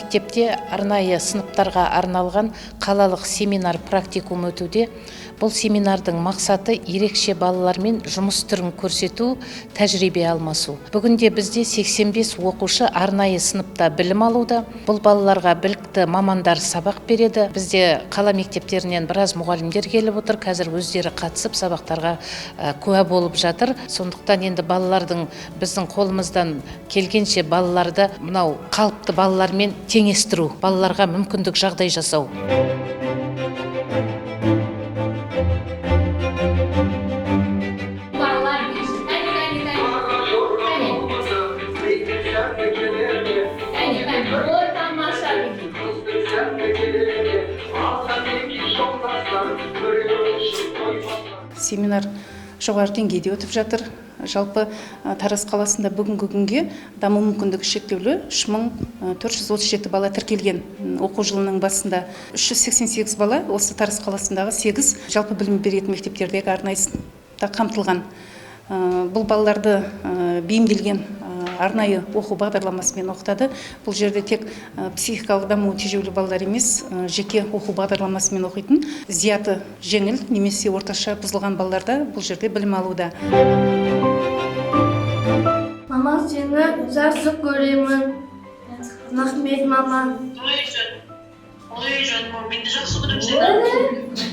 Мектепте арнайы сыныптарға арналған қалалық семинар практикум өтуде. Бұл семинардың мақсаты ерекше балалармен жұмыс түрін көрсету, тәжірибе алмасу. Бүгінде бізде 85 оқушы арнайы сыныпта білім алуда. Бұл балаларға білікті мамандар сабақ береді. Бізде қала мектептерінен біраз мұғалімдер келіп отыр. Қазір өздері қатысып сабақтарға куә болып жатыр. Сондықтан енді балалардың біздің қолымыздан келгенше балаларды мынау қалыпты балалармен теңестіру, балаларға мүмкіндік жағдай жасау. Семинар жоғары деңгейде өтіп жатыр. Жалпы Тараз қаласында бүгінгі күнге даму мүмкіндігі шектеулі 3437 бала тіркелген. Оқу жылының басында 388 бала осы Тараз қаласындағы 8 жалпы білім беретін мектептердегі арнайы сыныпта қамтылған. Бұл балаларды бейімделген арнайы оқу бағдарламасымен оқытады. Бұл жерде тек психикалық дамуы тежеулі балалар емес, жеке оқу бағдарламасымен оқитын зияты жеңіл немесе орташа бұзылған балалар да бұл жерде білім алуда. Мама, сені жақсы көремін. Рахмет, мама. Ой, жаным, ой, жаным, мен де жақсы көремін сені.